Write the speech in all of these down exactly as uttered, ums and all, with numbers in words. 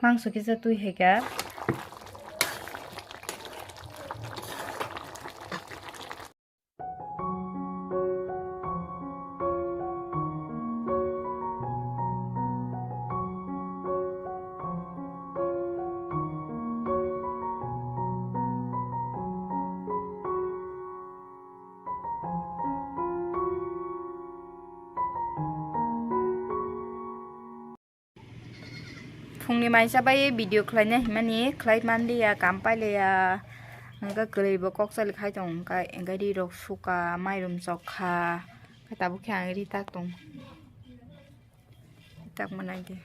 Mangso kisa twi hai kha. Phungni maisa bai video khlaina himani khlai manliya, kam pailiya. Hwnkhe kwrwi bo kok chali khai tongo, hwnkhe, hwnkhe ri rok sukha, mairum chokha, hwnkhe tabuk khe ang ri tak tongo. Ri tak manai di.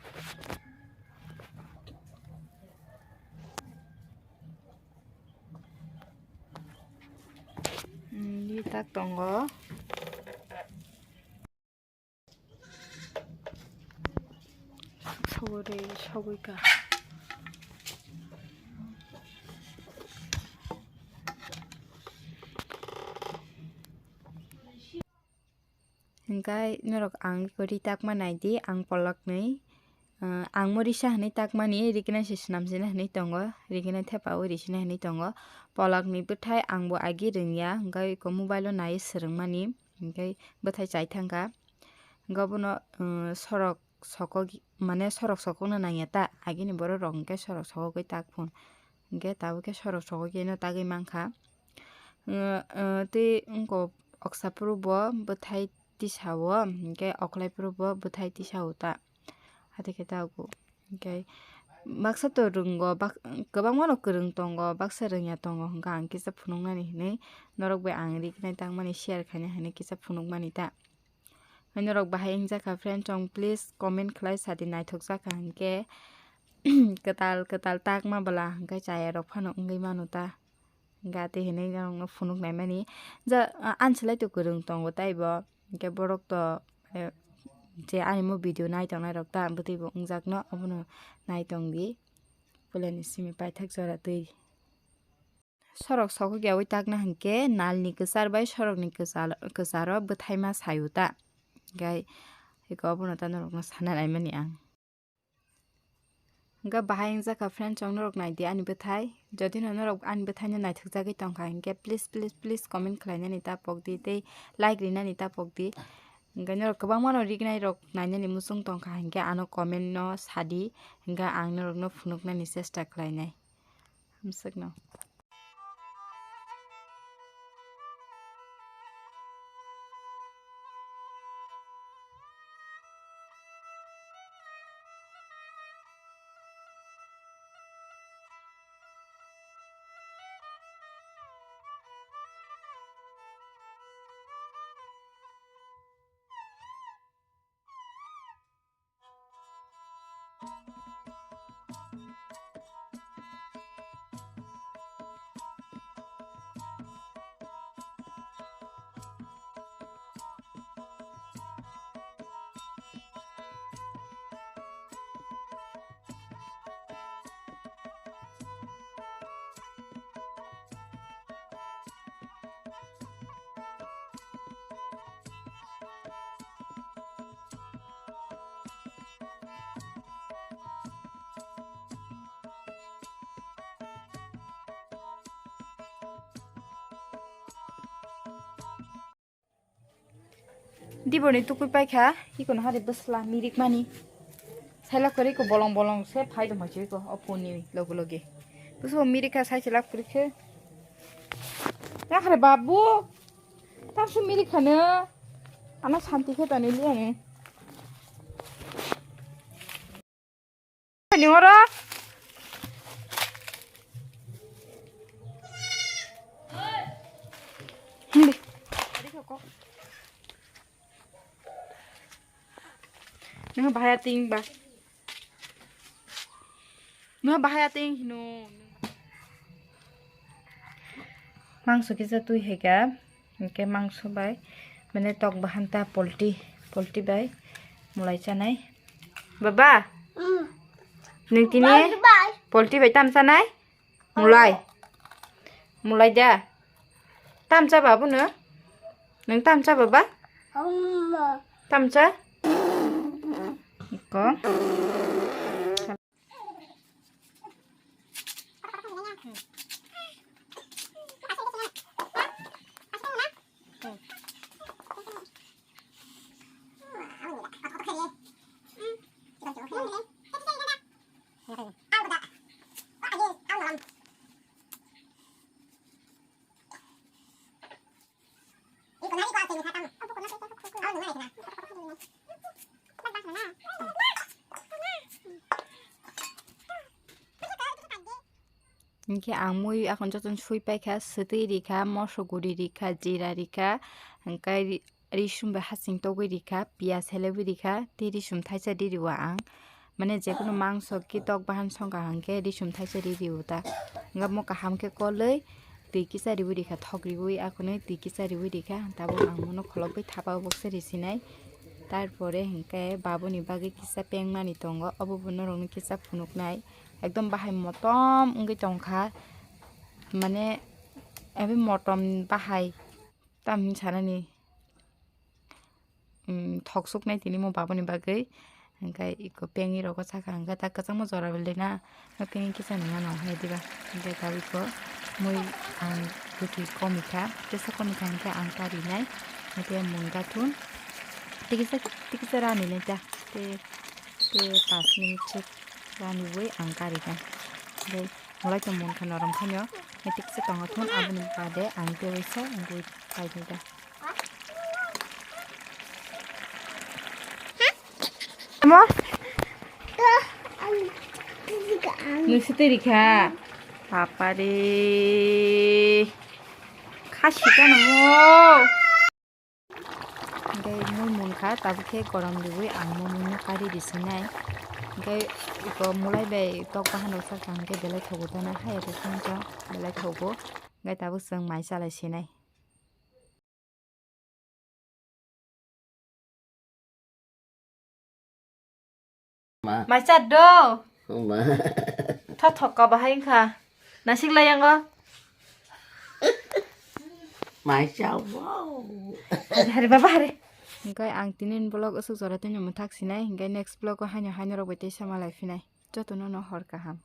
Hmm, ri tak tongo. Sogwi, sogwi ka. Hwnkhe norok ang ri takma naidi, ang poloknwi, ah, ang mo risa hwnwi takmani, riknai se swnamsina hwnwi tongo, riknai thepaui risina hwnwi tongo. Polokni bwthai ang bo agi rwngya, hwnkhe eko mobile o naiwi swrwngmani. Hwnkhe bwthai chai thangkha. Hwnkhe obono, uh, sorok sokok, mane sorok sokokno nangya ta, agini borok rok hwnkhe sorok sokogwi tak phun. Hwnkhe tabuk khe sorok sokogwino tagwi mankha. Uh, uh, tei wngkok oksa phuru bo bwthai tisao, hwnkhe oklai phuru bo bwthai tisao ta. Hati khe tabuk. Hwnkhe baksa to rwngo, bak-, kwbangmano kwrwng tongo, baksa rwngya tongo, hwnkhe ang kisa phunuknani hwnwi norok bai ang riknai tangmani share khaina hwnwi kisa phunukmani ta. Hwnwi norok bahai wngjakha friend chong, please comment khlai sadi, naithok jakha hwnkhe kwtal kwtal takma bwla hwnkhe chaya rok phano wngwi mano ta. Hwnkhe atwi hinwi norokno phunuk naimani. Ja, a-, ansilai to kwrwng tongo taibo. Hwnkhe borok to, eh, je ani mo video nai tongnai rok ta, bwtwi bo wngjakno, obono nai tongdi. Puilani simi paithak jora twi. Sorok sokogya ui takna hwnkhe nalni kwchar bai sorokni kwchal-, kwcharo bwthaima sayu ta. Hwnkhe eko obono ta norokno sana naimani ang. Hwnkhe bahai wngjakha friend chong norok naidi ani bwthai. Jodi no norok ani bwthaino naithokjagwi tongkha hwnkhe please, please, please comment khlainani ta pokdi tei like rinani ta pokdi. Hwnkhe norok kwbangmano riknai rok nainani muchung tongkha hwnkhe ano comment no sadi, hwnkhe ang norokno phunuknani chesta khlainai. Hamswkno. Diboni tukui paikha, ikono hari bwsla mirik mani. Saila kwrwi ko bolong bolong se phai tongma chiko o phone ni loge loge. Bwswk mirik kha sai se lab kwrwi khe. Yakhre babu. Tamsu mirik khano. Ano santi khe tani liya ni. Ni oro. Hindi. Nang bahaya ting ba. Nang bahaya ting hino. Mangso kisa twi hai kha. Hwnkhe mangso bai, mane tok bahan ta poultry, poultry bai mulai chanai. Baba, nwng tini poultry bai tam chanai? Mulai. Mulai da. Tam cha babu no? Nwng tam cha baba? Tam cha? Ko. Hinkhe ang mui akhon jotono sui paikha, swtwi rikha, moso guri rikha, jira rikha, hinkhe ri-, risum bai hasing togwi rikha, piyaj helebwi rikha, tei risum thaisa ri rio ang. Mane jekunu mangso ki tok bahan songkha hinkhe risum thaisa ri rio ta. Hinkhe omo kaham khe kolwi twi kisa riwi rikha, thok riwi akhunwi twi kisa riwi rikha, tabuk ang bono kholobwi thapa o boksa risinai. Tarpore hinkhe babuni bagwi kisa pengmani tongo, obo bo norokno kisa phunuknai. Ekdom bahai motom wngwi tongkha, mane, abo motom bahai, tamni sanani, mm, thok suknai tini mo baboni bagwi, hwnkhe iko pengwi rogo saka hwnkhe ta kwchangma jora belai na, no pengwi kisa nungya nang hai diba, hwnkhe tabuk iko mui ang bwtwi komikha, tesa komikha hwnkhe ang karinai, hwnkhe mungga thun, tikisa, tikisa rani nai ta, te, te pas minute se raniwi ang karikha, hwnkhe. Molai tong mungkha norom khaino, metik se tongo thun, aboni bade ang tei waisa wngwi paikha. Amo? Nung se twi rikha? Papa re. Khasi kano mo. Hingke mui munkha, tabuk khe gorom riwi ang mui mungno kari risinai. Hingke iko mulai bai tok bahan rok sakha hingke belai thogo tana hai rok wngkha belai thogo. Hingke tabuk chwng mai chalai sinai. Ma. Mai cha do. Ma. Tho thok ka bahai wngkha. Nasik lai yango. Mai cha wow. Hari, hari baba hari. Hingke ang tinin vlog asuk jora tini mwthak sinai. Hingke next vlog o haino haino rok bai tei sama lai phinai. Joto no no hor kaham.